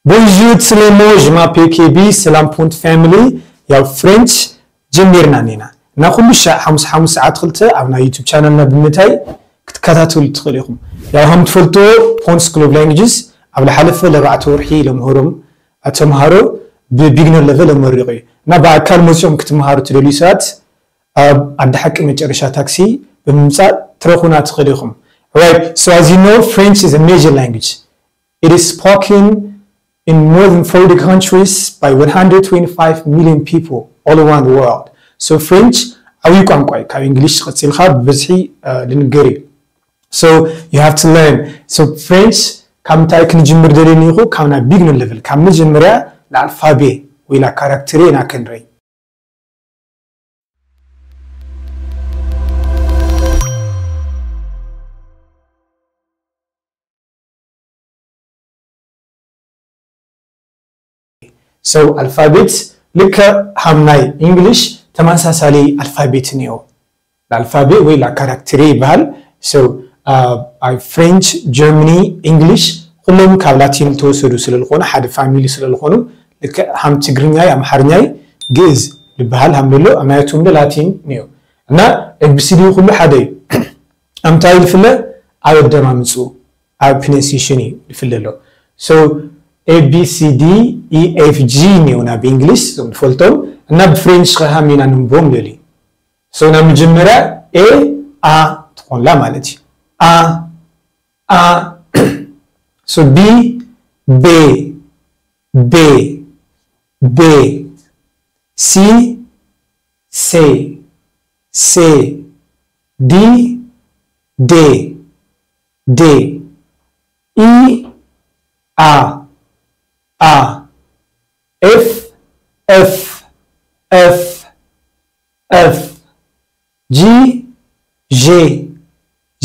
Bonjour Tslemo, je m'appelle K B, ሰላም ፖንት ፋሚሊ። ያው ፍሬንች ጀሚርና ኔና እና ኩሉ ሻዕ ሓሙስ ሓሙስ ሰዓት ክልተ ኣብ ናይ ዩቱብ ቻናልና ብምታይ ክትከታተሉ ትኽእሉ ኢኹም። ያው ከም ትፈልጥዎ ፖንት ስኩል ኦፍ ላንጉጅስ ኣብ ዝሓለፈ ለባዕተ ወርሒ ለምህሮም ተምሃሮ ብቢግነር ለቨል ኣመሪቑ እዩ እና ብኣካል መፂኦም ክትምሃሩ ትደልዩ ሰባት ኣብ ዓዲ ሓቂ መጨረሻ ታክሲ ብምምፃእ ትረኹና ትኽእሉ ኢኹም። Right, so as you know, French is a major language. It is spoken in more than forty countries by one hundred twenty-five million people all around the world. So French ዓብዪ ቋንቋ እዩ። ካብ እንግሊሽ ቀፂልካ ብብዝሒ ልንገር እዩ። So you have to learn. So French ካብ ምንታይ ክንጅምር ደልየኒ ኢኹ? ካብ ናይ ቢግነር ለቨል፣ ካብ መጀመርያ ንኣልፋቤ ወይ ላ ካራክተሬ ኢና ክንርኢ። So ኣልፋቤት ልክዕ ሃም ናይ እንግሊሽ ተመሳሳሊ ኣልፋቤት እኒኦ። ኣልፋቤ ወይ ላ ካራክተሬ ይበሃል። So ኣብ ፍሬንች፣ ጀርመኒ፣ እንግሊሽ ኩሎም ካብ ላቲን ተወሰዱ ስለዝኾኑ ሓደ ፋሚሊ ስለዝኾኑ ልክዕ ሃም ትግርኛይ ኣምሓርኛይ ግእዝ ዝበሃል ሃም ዘሎ ኣብ ናያቶም ዶ ላቲን እኒኦ እና ኤቢሲዲ ኩሉ ሓደ እዩ። ኣምታይ ይፍለ ኣብ ኣደማምፅኡ ኣብ ፕሮናንሲሽን እዩ ይፍለ ኣሎ። So A B C D E F G እኒኦና ብእንግሊሽ እዞም ንፈልጦም እና ብፍሬንች ኸ ሃም ኢና ንንቦም ልል እዩ። So ናብ መጀመርያ A A ትኾንላ ማለት እዩ። A A So B B B B C C C D D D E A A F F F F G G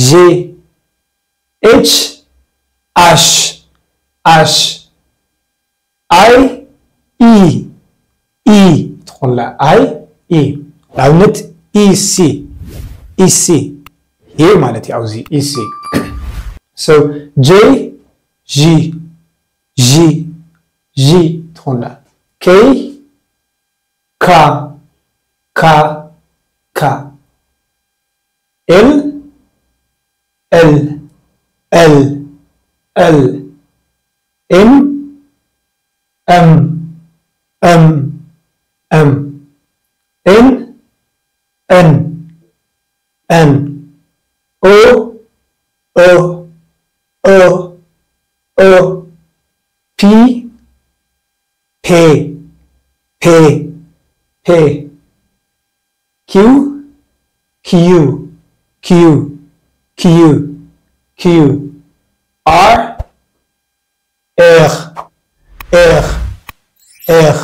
G H H H I E E ትኾንላ። I E ንኣብነት E C E C here ማለት እዩ። ኣብዚ E C So J G G G ትኾንላ። K K K K L L L L M M M M N N N O O O O P P P P Q Q Q Q Q R R R R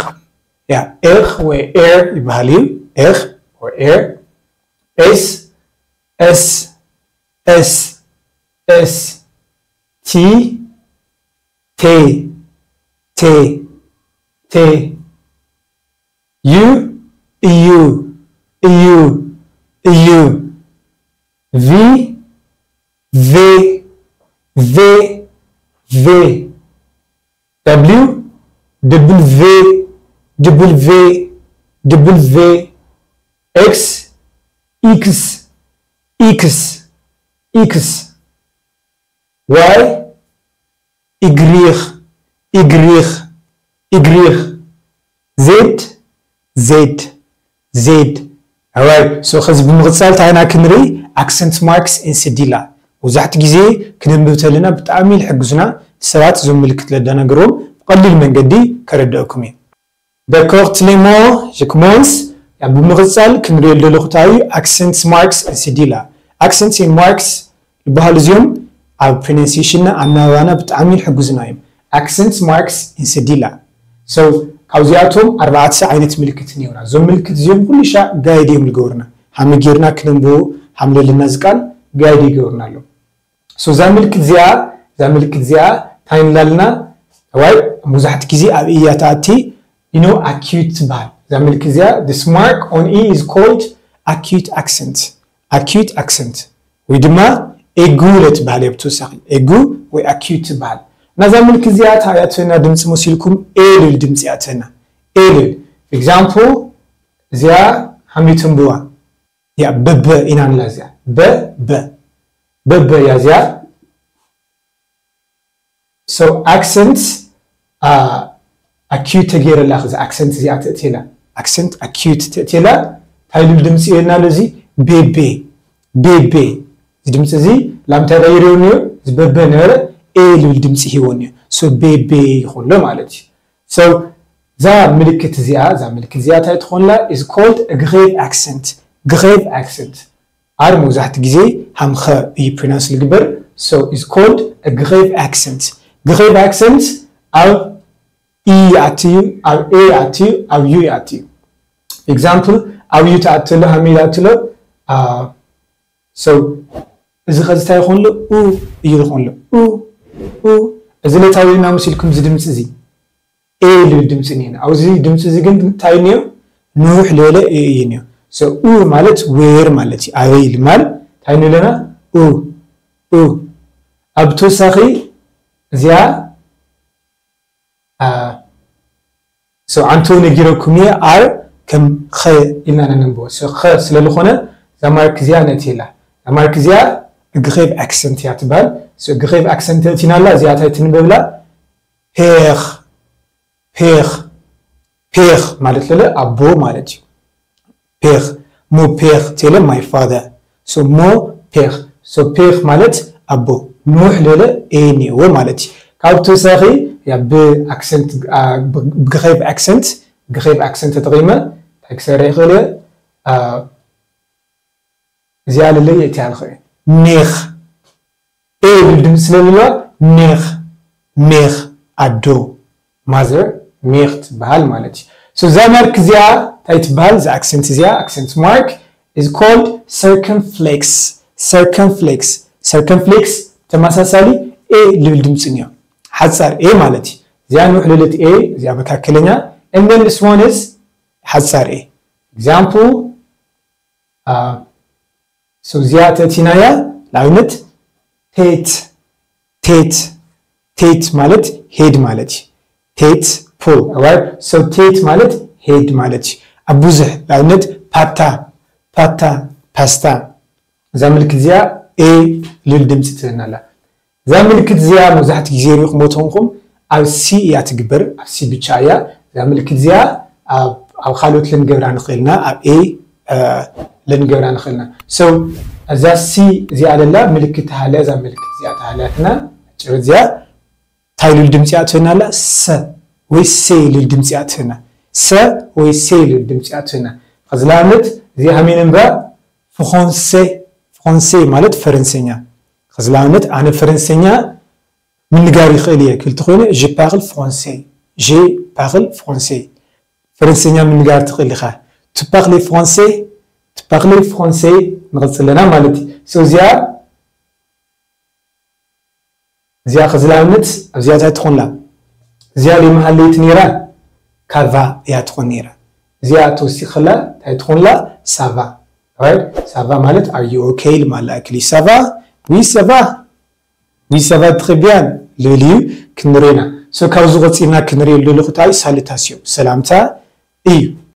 yeah R ወይ R ይበሃል እዩ። R ወይ R S S S S T T T T U U U U V V V V W W W W X X X X Y Y Y Y Z Z Z Alright so ከዚ ብምቕጻል እንታይ ኢና ክንርኢ? Accent marks and cedilla። መብዛሕትኡ ግዜ ክነንብብ ተለና ብጣዕሚ ዝሕግዙና ሰባት እዞም ምልክት ለዳናገርዎም ብቐሊል መንገዲ ከረድአኩም እዩ። D'accord Tslemo, je commence. ያ ብምቕጻል ክንሪኦ ዘለኹ እንታይ እዩ? Accent marks and cedilla። Accent marks ዝበሃሉ እዚኦም ኣብ ፕሮናንሲሽንና ኣናባባና ብጣዕሚ ይሕግዙና እዮም። Accent marks and cedilla so ካብዚኣቶም ኣርባዕተ ዓይነት ምልክት እኒኦና። እዞም ምልክት እዚኦም ኩሉ ሻዕ ጋይድ እዮም ዝገብሩና። ሃመ ጌርና ክነንብቦ ሃም ለለና እዚ ቃል ጋይድ ይገብሩና ኣሎ። So እዛ ምልክት እዚኣ እዛ ምልክት እዚኣ እንታይ ንላልና? ዋይ መብዛሕትኡ ግዜ ኣብ እያ ትኣቲ you know acute ትበሃል። እዛ ምልክት እዚኣ this mark on E is called acute accent acute accent ወይ ድማ ኤጉ ለትበሃል እያ ብተወሳኺ ኤጉ ወይ acute ትበሃል። ናዛ ምልክት እዚኣ እንታይ እያ ትህበና ድምፂ መሲልኩም? ኤ ልብል ድምፂ እያ ትህበና። ኤ ልብል። For example፣ እዚኣ ሃሚቱምብዋ እያ፣ በበ ኢና ንብላ እዚኣ። በበ። በበ እያ እዚኣ። So accent acute ተገይረላ፣ እዚ accent እዚኣ ተእትየላ። Accent acute ተእትየላ። እንታይ ልብል ድምፂ ይህበና ኣሎ እዚ? ቤቤ። ቤቤ። እዚ ድምፂ እዚ ላምታይ ቀይርዎ እኒኦ? እዚ በበ ነበረ ኤ ልብል ድምፂ ሂቦ እኒኦ። So ቤቤ ይኾሎ ማለት እዩ። So እዛ ምልክት እዚኣ፣ እዛ ምልክት እዚኣ እንታይ ትኾንላ? Is called a grave accent። Grave accent። ኣር መብዛሕትኡ ግዜ ሃምኸ እዩ ፕሮናንስ ዝግበር። So is called a grave accent። Grave accent ኣብ ኢ ይኣትዩ፣ ኣብ ኤ ይኣትዩ፣ ኣብ ዩ ይኣትዩ። Example፣ ኣብ ዩ ተኣትሎ ሃመይ ይኣትሎ። So እዚ ኸዚ እንታይ ይኾንሎ? ኡ እዩ ዝኾንሎ። ኡ ኡ። እዚ ለታዊ ኢና መሲልኩም እዚ ድምፂ እዚ ኤ ልብል ድምፂ እኒአና። ኣብዚ ድምፂ እዚ ግን እንታይ እኒኦ? ንውሕ ልበለ ኤ እዩ እኒኦ። So ኡ ማለት ዌር ማለት እዩ። ኣበይ ልማል እንታይ ንብለና? ኡ ኡ። ኣብ ተወሳኺ እዚኣ so ዓንተው ነጊረኩም እየ። ኣር ከም ኸ ኢልና ነንብቦ። So ኸ ስለ ዝኾነ እዛ ማርክ እዚኣ ነእትየላ። እዛ ማርክ እዚኣ ግኼቭ ኣክሰንት እያ ትበሃል። So ግኼቭ ኣክሰንት እቲናላ እዚኣ እንታይ ትንበብላ? ፔኽ ፔኽ ፔኽ ማለት ለለ ኣቦ ማለት እዩ። ፔኽ ሞ ፔኽ ቴለ my father። So ሞ ፔኽ። So ፔኽ ማለት ኣቦ። ንውሕ ለለ ኤ እኒኦዎ ማለት እዩ። ካብ ተወሳኺ ያ ብኣክሰንት ብግኼቭ ኣክሰንት ግኼቭ ኣክሰንት ተጠቒመ እንታይ ክሰርሕ ይኽእል እየ? እዚኣ ለለ የእትያ ንኽእል። ሜኽ ኤ ዝብል ድምፂ ስለ ዘለዋ ሜኽ ሜኽ ኣዶ ማዘር ሜኽ ትበሃል ማለት እዩ። So እዛ ማርክ እዚኣ እንታይ ትበሃል? እዛ ኣክሰንት እዚኣ ኣክሰንት ማርክ is called circumflex። Circumflex። Circumflex ተመሳሳሊ ኤ ዝብል ድምፂ እኒኦ። ሓፃር ኤ ማለት እዩ። እዚኣ ንውሕ ልልት ኤ፣ እዚኣ መካከለኛ። And then this one is ሓፃር ኤ። Example፣ so እዚኣ ተእቲናያ ንኣብነት ቴት ቴት ቴት ማለት ሄድ ማለት እዩ። ቴት ፑል። So ቴት ማለት ሄድ ማለት እዩ። ኣብ ብዙሕ ንኣብነት ፓታ ፓታ ፓስታ። እዛ ምልክት እዚኣ ኤ ልል ድምፂ ትህበና ኣላ። እዛ ምልክት እዚኣ መብዛሕትኡ ግዜ ሪኢኹሞ ተኾንኩም ኣብ ሲ እያ ትግበር፣ ኣብ ሲ ብቻ እያ። እዛ ምልክት እዚኣ ኣብ ካልኦት ልንገብራ ንኽእልና፣ ኣብ ኤ ልንገብራ ንኽእልና። So እዛ ሲ እዚኣ ለላ ምልክት ተሃልያ፣ እዛ ምልክት እዚኣ ተሃልያትና ጭር እዚኣ እንታይ ልል ድምፂ እያ ትህበና ኣላ? ሰ ወይ ሴ ልል ድምፂ እያ ትህበና። ሰ ወይ ሴ ልል ድምፂ እያ ትህበና። ኸዚ ንኣብነት እዚኣ ሃሜን እምበራ ፍኾንሴ ፍኾንሴ ማለት ፈረንሰኛ። ኸዚ ንኣብነት ኣነ ፈረንሰኛ ምንጋር ይኽእል እየ ክልቲ ኮይነ ዥ ፓኽል ፍሮንሴ ዥ ፓኽል ፍሮንሴ ፈረንሰኛ ምንጋር ትኽእል ኢኻ። ትፓኽሌ ፍሮንሴ ትፓኽሌ ፍሮንሴ ንቕፅል ኣለና ማለት እዩ። So እዚኣ እዚኣ ኸዚ ንኣብነት ኣብዚኣ እንታይ ትኾንላ? እዚኣ ለይመሃለይቲ ነይራ ካቫ እያ ትኾን ነይራ። እዚኣ ተወሲኸላ እንታይ ትኾንላ? ሳቫ። ሳቫ ማለት are you okay ልማላ ኣክሊ ሳቫ ዊ ሳቫ ዊ ሳቫ ትኽብያን ልብል እዩ። ክንርኤና። So ካብዚ ቆፂርና ክንርኤ ልደለኹ እንታይ ሳሉታስዮ ሰላምታ እዩ።